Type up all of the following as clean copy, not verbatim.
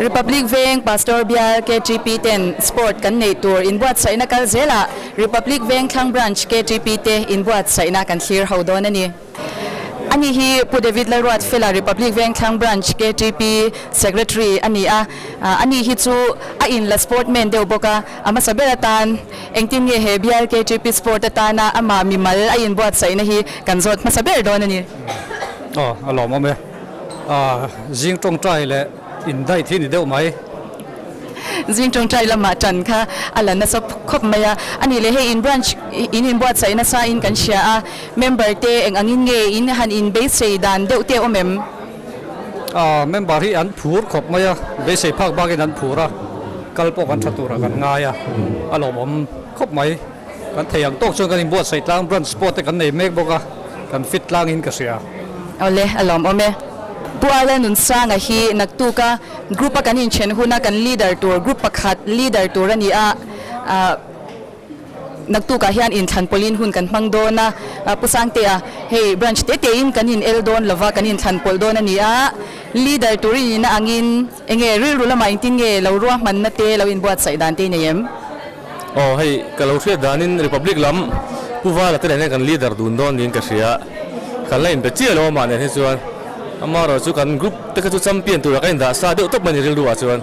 Republic Veng Pastor Bial KTP ten sport kan neih tur inbuatsaihna kal zelah Republic Veng Thlang Branch KTP te inbuatsaihna kan thlir ho dawn a ni. Ani hi Pu David Lalruatfela Republic Veng Thlang Branch KTP Secretary a ni a, ani hi chu a inla sportman deuh bawk a, a hmasa ber atan engtin nge he bial KTP sport atana amah mimal a inbuatsaihna hi kan zawt hmasa ber dawn a ni. Aw, a lawmawm e. Zing tawngtai leh indaih hi ni deuh mai. Zing tawngtai lamah tan kha a la nasa khawp mai a. A nih leh hei in branch in inbuatsaih nasa in kan hria a, member te eng angin nge in han inbeisei dan deuh te awm em? Aw, member hi an phur khawp mai a, beisei phak bakin an phur a, kal pawh kan tha turah kan ngai a, a lawmawm khawp mai. Kan thei ang tawk chuan kan inbuatsaih tlang branch pawh te kan nei mek bawk a, kan fit tlangin ka hria. Awle, a lawmawm e. Pu Arla Nunsanga hi naktuka group a kan inthen huna kan leader tur, group pakhat leader tur a ni a, naktukah hian inthlan pawlhin hun kan hmang dawn a, Pu Sangtea, hei branch te tein kan in el dawn lova kan inthlan pawlh dawn a ni a, leader tur i nihna angin enge rilru lamah engtin nge lo ruahmanna te lo inbuatsaih dan te i nei em? Aw hei ka lo hriat danin Republic lam Pu Vala te nen hian kan leader dun dawn niin ka hria. Kan la inbe chiah lo amah nen hi chuan amaherawh chu kan group te kha chu champion turah ka indah sa deuh tawp mai ni rilru ah chuan.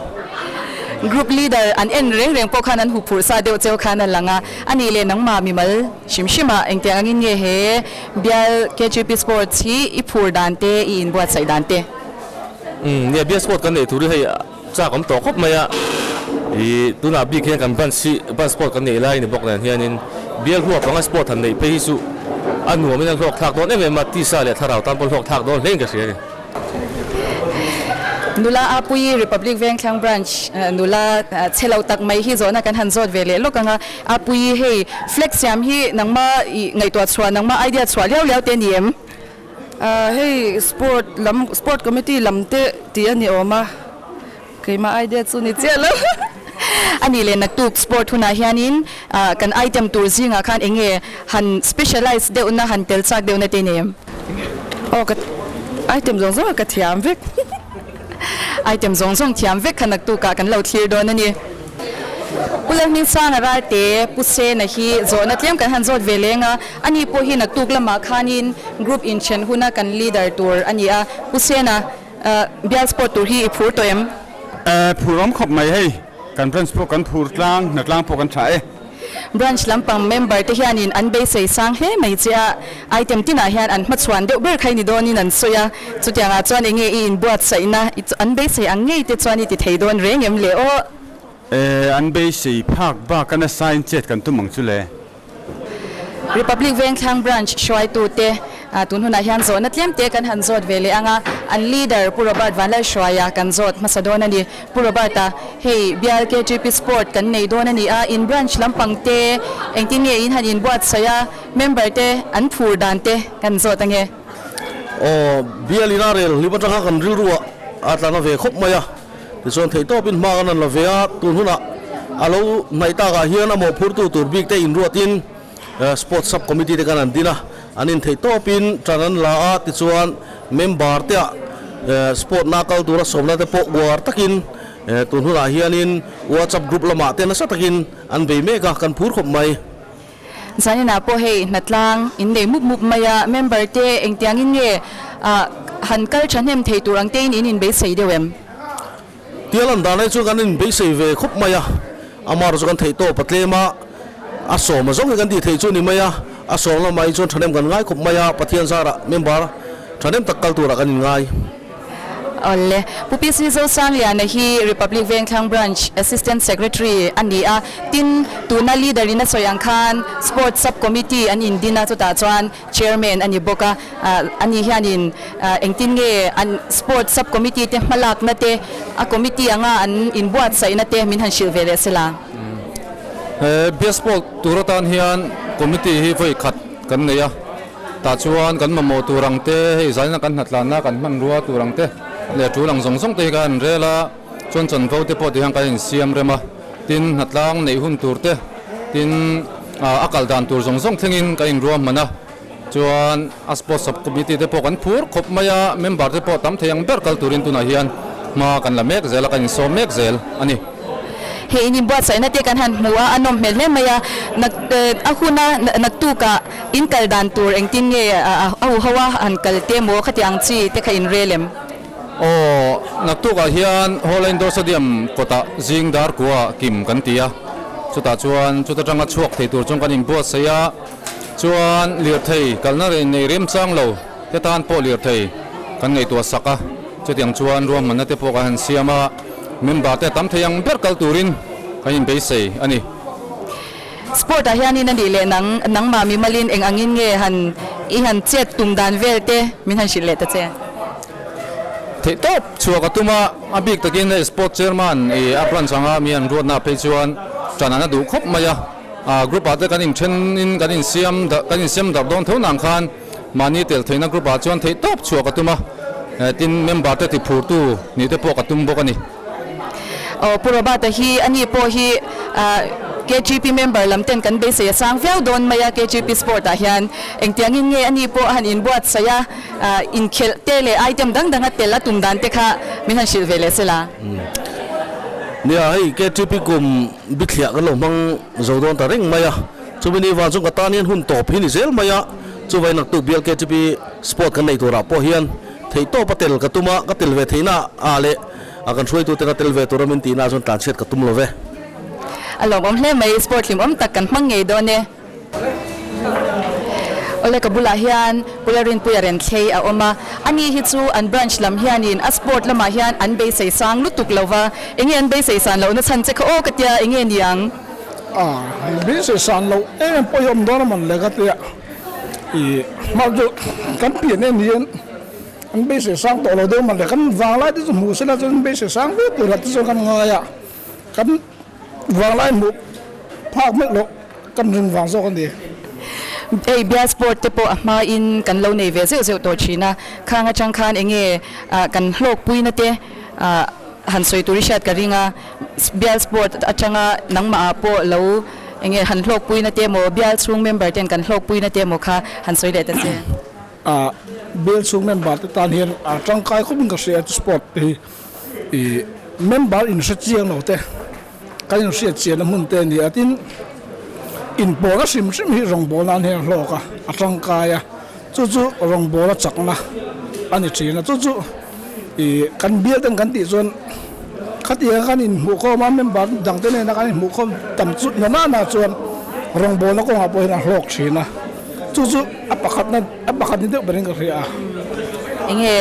Group leader an en reng reng pawh khan an hu phurh sa deuh cheu khan a lang a, a nih leh nangmah mimal hrim hrim ah engtiang angin nge he bial KGP Sports hi i phur dan te i inbuatsaih dan te? Umm nia bial sport kan neih tur hi hei Chak awm tawh khawp mai a, ih tunah bik hian kan branch hi branch sport kan neih lai a ni bawk nen hianin bial huap anga sport han neih phei hi chu a nuamin a hlawk thlak dawn em em a, tisa leh thlarau tan pawh hlawk thlak dawn hlein ka hria a ni. Nula Apuii Republic Vengthlang Branch nula chhe lo tak mai hi zawhna kan han zawt ve leh lawk ang a, Apuii hei flag siam hi nangma ih ngaihtuah chhuah nangma idea chhuah liau liau te a ni em? Hei sport lam sport committee lam te tih a ni awm a, keimah idea chu ni chiah lo. A nih leh naktuk sport hunah hianin kan item tur zingah khan eng nge han specialize deuhna han tel chak deuhna te nei em? Aw ka item zawng zawng ah ka thiam vek. Item zawng zawng thiam vek kha naktukah kan lo thlir dawn a ni. Pu Lalhmingsanga Ralte, Pu Sena hi zawhna tlem kan han zawt ve leng a, ani pawh hi naktuk lamah khanin group inthen huna kan leader tur a ni a. Pu Sena, bial sport tur hi i phur tawh em? Phur awm khawp mai hei, kan branch pawh kan phur tlang, hna tlang pawh kan tha e. Branch lampang member te hianin an beisei sang hle mai che a, item tinah hian an hmachhuan deuh ber kha i ni dawnin an sawi a, chutiangah chuan enge i inbuatsaihna an beisei ang ngei te chuan i ti thei dawn reng em le aw. E, an beisei phak bak a nasa in chet kan tum ang chu le. Republic Vengthlang Branch hruaitute tun hunah hian zawhna tlem te kan han zawt ve leh ang a, an leader Pu Robert Vanlalhruaia kan zawt hmasa dawn a ni. Pu Robert-a, hei bial KTP Sport kan nei dawn a ni a, in branch lampang te engtin nge in han inbuatsaih a, member te an phur dan te kan zawt ange. Aw, bial ina rel hlim atanga kan rilruah a tla na ve khawp mai a, tichuan theihtawpin hma kan rawn la ve a, tun hunah a lo hnaih takah hian a mawhphurtu tur bik te inruatin Sports Sub Committee te khan an din a, an intheihtawpin tan an la a, tichuan member te ah sport na kal tura sawmna te pawh uar takin tun hunah hianin WhatsApp group lamah te nasa takin an bei mek a, kan phur khawp mai. Zaninah pawh hei hnatlang in nei mup mup mai a, member te engtiangin nge han kal thahnem thei tur ang tein in inbeisei deuh em? Tial an dan ai chuan kan inbeisei ve khawp mai a, amah erawh chu kan theih tawp a tlem a, a sawm a zawng hi kan tih theih chu a ni mai a, a sawm lamah hi chuan thahnem kan ngai khawp mai a, Pathian zarah member thahnem tak kal turah kan inngai. Awle, Pu PC Zosangliana hi Republic Vengthlang Branch Assistant Secretary a ni a, tin tuna leader in a sawi ang khan Sports Sub Committee an indin a, chutah chuan Chairman a ni bawk a, ani hianin engtin nge an Sports Sub Committee te hmalakna te, a committee anga an inbuatsaihna te min han hrilh ve leh se la. He Bial Sport tur atan hian committee hi vawi khat kan nei a, tah chuan kan mamawh tur ang te, hei zaina kan hnatlanna kan hmanrua tur ang te leh tul ang zawng zawng te hi kan han rel a, chuan chanvo te pawh tihian kan insiam rem a. Tin, hnatlang neih hun tur te, tin a kal dan tur zawng zawng thlengin kan inruahman a, chuan a Sports Sub Committee te pawh kan phur khawp mai a, member te pawh tam thei ang ber kal turin tunah hian hma kan la mek zel a, kan insawm mek zel a ni. Hei in inbuatsaihna te kan han hmu a, a nawm hmel hle mai a, nak a huna naktukah in kal dan tur engtin nge a huho a han kal te maw khati ang chi te kha in rel em? Aw, naktukah hian Hall Indoor Stadium kawtah zing dar kua kim kan ti a, chutah chuan chuta tanga chhuak thei tur chuan kan inbuatsaih a, chuan lirthei kalna nei remchang lo te tan pawh lirthei kan ngaihtuah sak a, chutiang chuan ruahmanna te pawh kan han siam a, member te a tam thei ang ber kal turin kan inbeisei a ni. Sport ah hianin a nih leh nang nangmah mimalin eng angin nge han i han chet tum dan vel te min han hrilh leh ta che. Theih tawp chhuah ka tum a, a bik takin hei Sport Chairman i a branch anga mi an ruatna phei chuan tan an a duh khawp mai a, group ah te kan inthen in kan insiam kan insiam darh dawn tho nang khan Mahni tel theihna group ah chuan theih tawp chhuah ka tum a, tin member te ti phurtu nih te pawh ka tum bawk a ni. Aw Pu Robert-a hi ani pawh hi KGP member lam ten kan beisei a sang viau dawn mai a, KGP sport ah hian engtiangin nge ani pawh a han inbuatsaih a, inkhelh te leh item dang dang a tel a tum dan te kha min han hrilh ve leh se la. Nia hei KGP kum bithliah kan lo hmang zo dawn ta reng mai a. Chumi ni vang chu ka tan hian hun tawp hi ni zel mai a, chuvai naktuk bial KTP sport kan nei turah pawh hian theihtawp a tel ka tum a, ka tel ve theihna ah leh a kan hruaitute ka tel ve tura min tihna ah chuan tlanchhiat ka tum lo ve. A lawmawm hle mai, sport hlimawm tak kan hmang ngei dawn e. Awle ka bulah hian Pula Rinpuia Renthlei a awm a, ani hi chu an branch lam hianin a sport lamah hian an beisei sang lutuk lo va, enge an beisei san lohna chhan che kha aw ka tia enge niang? A, beisei san loh em em pawh hi awm dawn a man le ka tia i hmar chu kan pian em hian an beisei sang tawh lo deuh man le kan vanglai te chu hmuh sela chuan an beisei sang viau tur ah te chuan kan ngai a, kan vanglai hmuh phak meuh loh kan ring vang zawk a ni. Hei bial sport te pawh a hmain kan lo nei ve zeuh zeuh tawh thin a, khang atang khan eng nge kan hlawkpuina te han sawi tur i hriat ka ring a. Bial sport atanga nangmah ah pawh lo eng nge han hlawkpuina te emaw bial chhung member ten kan hlawkpuina te emaw kha han sawi leh ta che. A bial chhung member te tan hian a tangkai khawp in ka hria chu sport te hi ih member in hre chiang lo te kan in hriat chian na hmun te a ni a tin inpawhna hrim hrim hi rawngbâwl nan hian a hlawk a a tangkai a chu chu rawngbâwl a chakna a ni thin a chu chu Ih kan bial ten kan tih chuan khatiang kan inhmuh khawm a member dang te nena kan inhmuh khawm tam chu na nana chuan rawngbawlna kawngah pawh hian a hlawk thin a chu chu a pakhatna a pakhat ni deuh berin ka hria a. Enge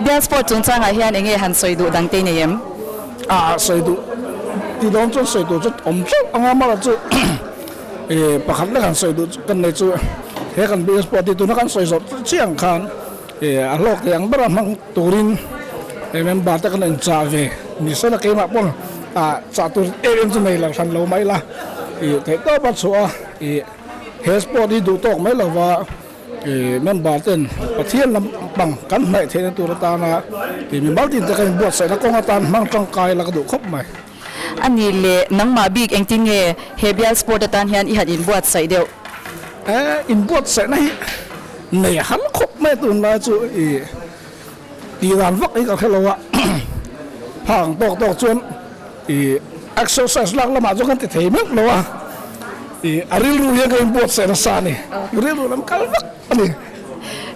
bial sport chungchangah hian enge han sawi duh dang te i nei em? A sawi duh ti dawn chuan sawi tur chu awm teuh anga mara chu ih pakhat lek han sawi duh kan nei chu he kan bial sport hi tuna kan sawi zawh chiang khan A hlawk thei ang bera hmang turin he member te kan inchah ve ni sela keimah pawn ah chah tur em em chu nei lo hran lo mai la ih theih tawp a chhuah a ih he sport hi duh tawk mai lova ih member ten Pathian lampang kan hnaih theihna tur atana ih mimal tin te kan inbuatsaihna kawng atan hmang tangkai la ka duh khawp mai. A nih leh nangmah bik engtin nge he bial sport atan hian i han inbuatsaih deuh? Inbuatsaihna hi nei a har khawp mai a tunlai chu i tih dan vak hi ka hre lo a, phak ang tawk tawk chuan i exercise lak lamah chuan kan ti thei meuh lo a, i a rilru hian ka inbuatsaih nasa a ni, rilru lam kal vak a ni.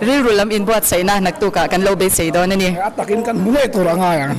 Rilru lam inbuatsaihna naktukah kan lo beisei dawn a ni. A takin kan hmu ngei tur a ngai ang.